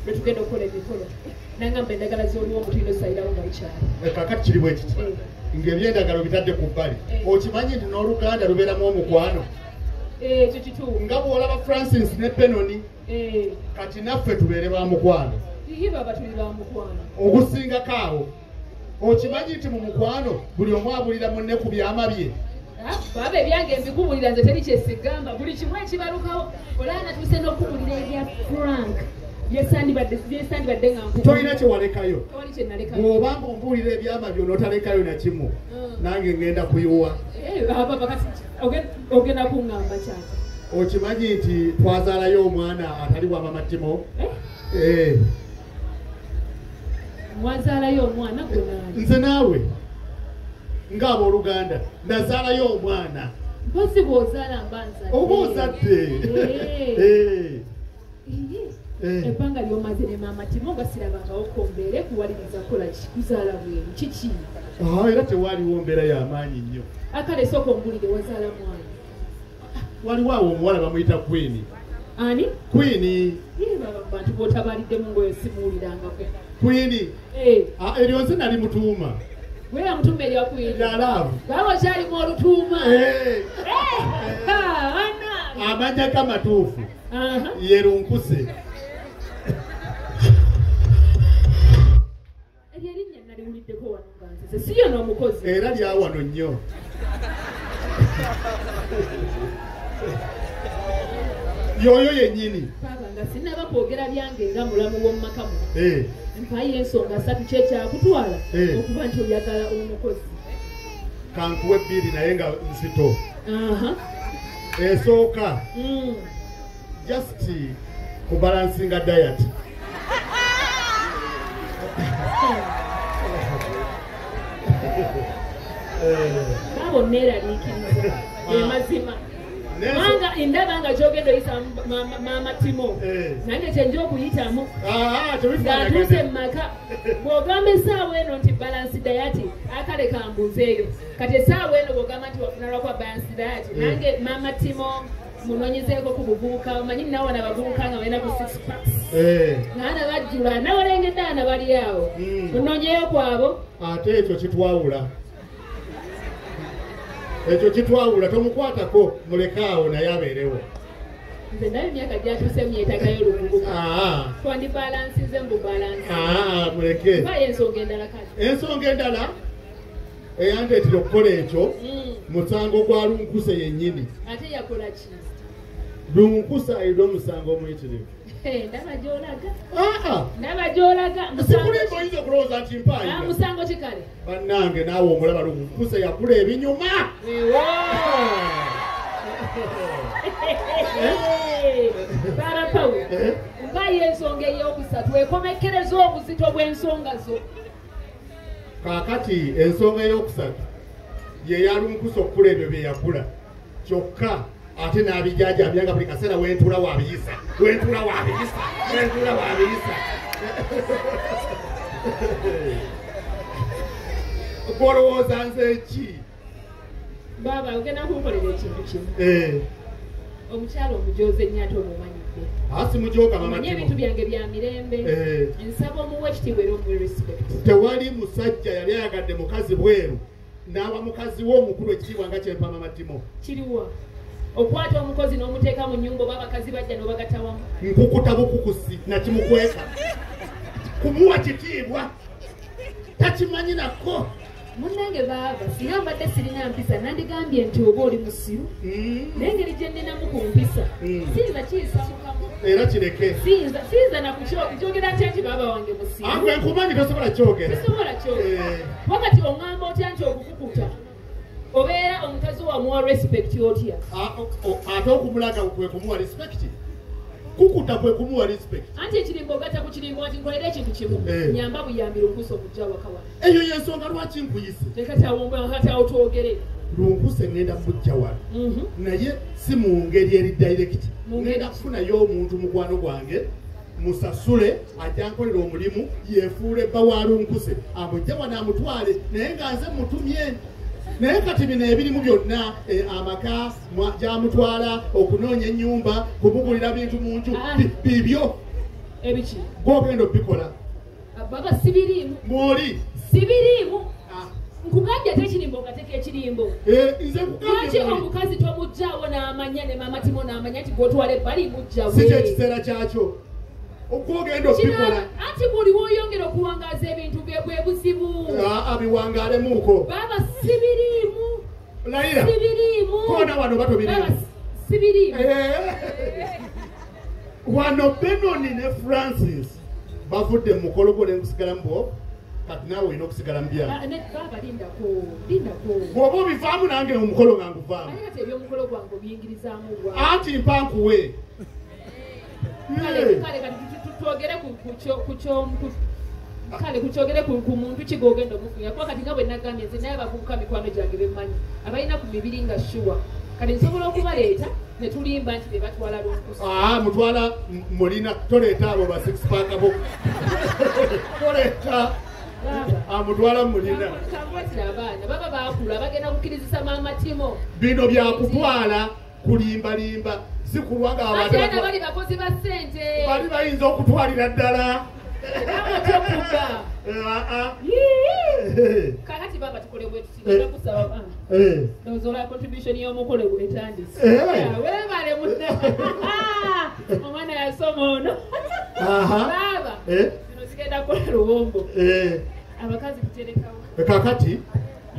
Lwetugenda okukola emikolo. Nangamba endagala z'oliwo omutulina osayirawo nga bukyali. Kakati kiri bwe kiti. Ng'ebyendagalo bitadde ku bbali. Okimanyi nti n'oluganda lubeeramu omukwano. Ekyo kituufu. Nga bw'olaba Francis ne Penoni. Kati naffe tubeere ba mukwano. Iye baba tuli ba mukwano. Okusingako awo. Okimanyi nti mu mukwano buli omu abulira munne ku byama bye. Baba ebyange mbikubulira nze teri kyesigamba buli kimu ekibalukawo olaba natuuse n'okubulira ebya Frank. Yesandibadde nga nkuba. Tolina kye walekayo. Tewali kye nalekayo. Bw'obanga ombuulira ebyama byo n'otalekayo na kimu, nange ngenda kuyuwa. Baba kati ogenda kuŋŋamba kyaki? Okimanyi nti twazaalayo omwana atali wa Mama Timo? Mwazaalayo omwana gwe naani? Nze naawe ng'abooluganda nazaalayo omwana. Mpozi bw'ozaala mba nzadde. Oba ozadde. Ebbanga ly'omaze ne Maama Timo nga sirabangawo ko mbeere kuwaliriza kukola ki? Kuzaala bweru kiki? Era tewaaliwo mbeera y'amaanyi nnyo. Akale sooka ombulire wazaala mwana. Waliwo awo omuwala bamuyita Queen. Ani? Queen. Ye baba bantu b'otabaliddemu ng'oyo simuwulirangako. Queen. Eryo nze nali mutuuma. Gwe yamutuuma erya Queen. Ya love. Baba okyalimu olutuuma. Amannya ge amatuufu. Ye Lunkuse. Eryo erinnya naliwuliddeko wano nga nzize. Si yo n'omukozi. Era lya wano nnyo. Yoyo yennyini. Baba nga sinnaba kwogera byange nga mulamu w'omu maka muno. Mpayo ensonga ssatu ki ekyakutwala okuba nti oyagala omukozi. Kankuwe bbiri naye nga nzito. Esooka. Just kubalansinga diet. Babo neeraliikiriza amazima. Kubanga ndaba nga gy'ogenda oyisa Maama Timo. Nange kye nja okuyitamu. Ng'atuuse mu maka. Bw'ogamba essaawa eno nti balance diet, akale kambuuzeeyo. Kati essaawa eno bw'ogamba nti wafuna lwakuba balance diet, nange Maama Timo munoonyezeeko ku buvubuka. Omanyi nnawo abavubuka nga balina ku 6 packs. Naana bajjula, nawalengedde ana bali awo. Munoonyeeyo kwabo. Ate ekyo kitwawula. Ekyo kitwawula, tomukwatako muleke awo naye abeerewo. Nze nayo emyaka gyatuuse myetagayo oluvubuka. Twandibalansize mu bubalansi. Muleke. Mpayo ensonga endala kale. Ensonga endala eyandeetera okukola ekyo musango gwa Lunkuse yennyini. Ate yakola ki? Lunkuse ayina omusango omuyitirivu. Ndaba gy'olaga. Ndaba gy'olaga. Sikulimba oyinza okulowooza nti mpaayira. Musango ki kale? Bannange naawe omulaba Lunkuse yakula ebinyuma. Baba Paul, mpayo ensonga ey'okusatu ekomekkereza obuzito bw'ensonga zo. Kaakati ensonga ey'okusatu ye ya Lunkuse okukula ebyo bye yakula. Kyokka ate n'abijajabya nga buli kaseera wentuula wabiyisa, wentuula wabiyisa, wentuula wabiyisa. Gw'olowooza nze ki? Baba ogenda kunkolera ekintu kimu. Omukyala omujooze ennyo ate omumanyidde. Simujooga Mama Omanyi Timo. ebintu byange bya mirembe. Nsaba omuwe ekitiibwa era omuwe respect. Tewali musajja yali ayagadde mukazi bweru n'awa mukazi we omukulu ekitiibwa nga kyempa Mama Timo. Kiriwa? Okwata omukozi n'omuteeka mu nnyumba oba abakazi bajja n'obagatta wamu. Nkukuta bukukusi nakimukweka. Kumuwa kitiibwa takimanyi nako. Munnange baaba singa mbadde sirina mpisa nandigambye nti oba oli musiru. Naye engeri gye nninamu ku mpisa siyinza kiyisa mukamu. Era kireke. Siyinza nakukyogera ntya nti baaba wange musiru. Gwe nkumanyi tosobola kyogera. Sisobola kyogera. Wakati oŋŋamba otya nti okukukuta obeera omukazi wamuwa respect otya? Ate okumulaga kwe kumuwa respect. Kukuta kwe kumuwa respect. Anti ekirimbo ogatta ku kirimbo nti nkolera ekintu kimu. Nyamba buyambi Lunkuse okujja awaka wano. Eyo y'ensonga lwaki nkuyise. Leka kati awo twogere. Lunkuse ngenda kujja wano. Naye si mu ngeri eri direct. Ngenda kufunayo omuntu mukwano gwange musasule ajja nkolera omulimu yeefuule bba wa Lunkuse amujje wano amutwale naye nga nze mutumye. Naye kati bino ebirimu byonna amaka gyamutwala okunoonya ennyumba kumugulira bintu mu nju bibyo. Ebiki? Gw'ogenda obikola. Baba sibiriimu. Mwoli. Sibiriimu. Nkugambye ate ekirimbo okateeka ekirimbo. Nze nkugambye. Lwaki omukazi tomuggyaawo n'amanya ne Maama Timo n'amanya nti gw'otwala ebbali mujja we. Si kye kiseera kyakyo. Okwogenda obikola. Anti buli w'oyongera okuwangaaza ebintu bwe buzibu. Biwangaalemuuko. Baba sibiriimu. Layira. Sibiriimu. Koona wano batobiriimu. Baba sibiriimu. Wano Benoni ne Francis bavudde mu mukolo gwo ne nkusigala mu bwo. Kati naawe olina okusigala mu byange. Baba lindako, lindako. Bw'oba obivaamu nange omukolo nga nguvaamu. Ate kati eby'omukolo gwange obiyingirizaamu gwa. Anti mpa nkuwe. Kale kati twogere kukyogere ku muntu ki gw'ogenda omufunira kuba kati nga bwe nagambye nze naye abavubuka mikwano gyange bemmanyi abalina ku mibiri nga shuwa kati nsobola okubaleeta ne tulimba nti be batwala Lunkusi. Mutwala mulina toleeta abo ba six pack abo. Toleeta amutwala mulina. Kankwatira abaana baba baakula bagenda kukkirizisa Maama Timo. Bino byakutwala kulimbalimba si kulwa nga abantu ate bali bakozi ba ssente bali bayinza okutwalira ddala. Kakati baba tukole bwe tuti ngenda kusaba ndowooza olwa contribution y'omukolo etandise. Weebale munne. Omwana yasoma ono. Baba zino zigenda kukola luwombo. Abakazi tuterekawo. Kakati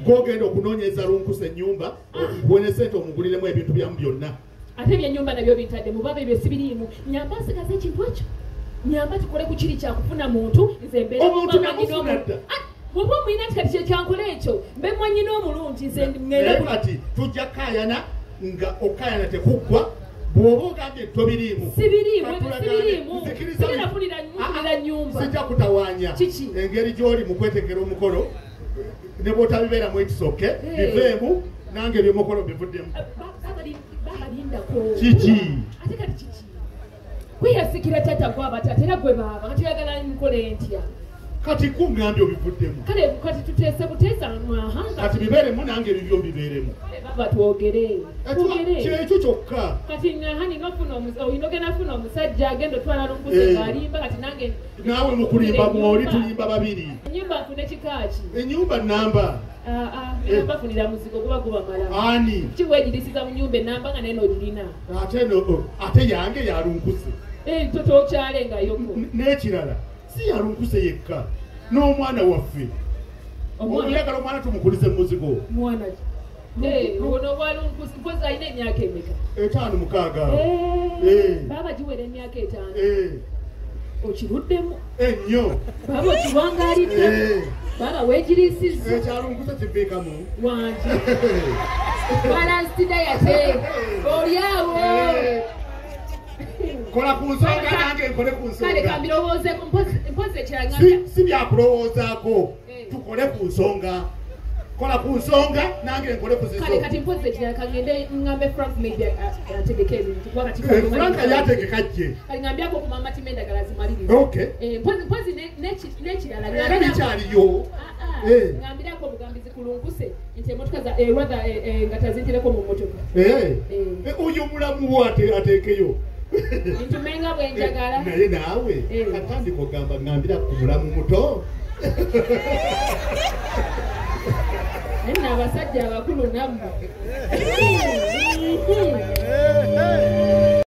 gw'ogenda okunoonyeza Lunkusi ennyumba nkuwe ne ssente omuguliremu ebintu byamu byonna. Ate ebyennyumba nabyo bintadde mu baba ebyo sibiriimu. Nyamba nsigaze ekintu ekyo. Nyamba tukole ku kiri kyakufuna muntu nze mbeera omuntu namufuna dda. Bw'oba omulina nti kati kyekyankola ekyo mbe mwannyina omulungi nze ngenda kati tujja kaayana nga okaayana tekuggwa bw'oba ogambye tobiriimu. Sibiriimu, sibiriimu. Sigenda mufunira nnyumba. Sijja kutawaanya engeri gy'oli mu kwetegera omukolo ne bw'otabibeeramu ekisoke biveemu nange eby'omukolo bivuddemu. Baba lindako. Kiki? Ate kati kiki? Kweyasikira taata gw'aba taata era gwe baaba kati oyagala nkole ntya? Kati kungambye obivuddemu. Kale kati tuteese buteesa aha. Kati bibeeremu nange ebibyo mbibeeremu. Kale baba twogere. Twogere. Kyekyo kyokka. Kati aha nina olina ogenda funa omusajja agenda otwala Lunkusi ng'alimba kati nange. Naawe mu kulimba mwoli tulimba babiri. Ennyumba nfune kika ki? Ennyumba nnamba. Bafunira muzigo guba gubamala. Ani? Kiweegirisiza mu nnyumba ennamba nga naye n'ogirina. Ate yange ya Lunkusi. Tokyalengayo. N'ekirala si ya Lunkusi yekka n'omwana waffe. Oyagala omwana tumukulize mu muzigo. Mwana ki? Ono wa Lunkusi mpozi alina emyaka emeka? 5 6. Baba giwera emyaka 5. Okiruddemu? Ennyo. Baba okiwangaalidde? Baba weegiriisizza? Ekya Lunkusi kiviikamu. Wangi. Balanced diet. Oli awo. Kola ku nsonga nange nkole ku nsonga. Kale kambirowoozeeko mpozi ekirala. Si byakulowoozaako. Tukole ku nsonga. Kola ku nsonga nange nkole ku zizo. Kale kati mpozi ekirala kangende ngambe Frank maybe ategeke ebintu kuba kati Frank yategeka gye. Kale ngambyako ku Maama Timo endagala zimalirize. Okay. Mpozi n'ekirala era bikyaliyo. Ngambirako obugambizi ku Lunkusi nti emmotoka za rather nga tazintereko mu mmotoka. Oyo mulamu wo ateekeyo. Ntumenga bwe njagala. Naye naawe katandika ogamba ngambira ku mulamu muto. Nna abasajja abakulu nammwe.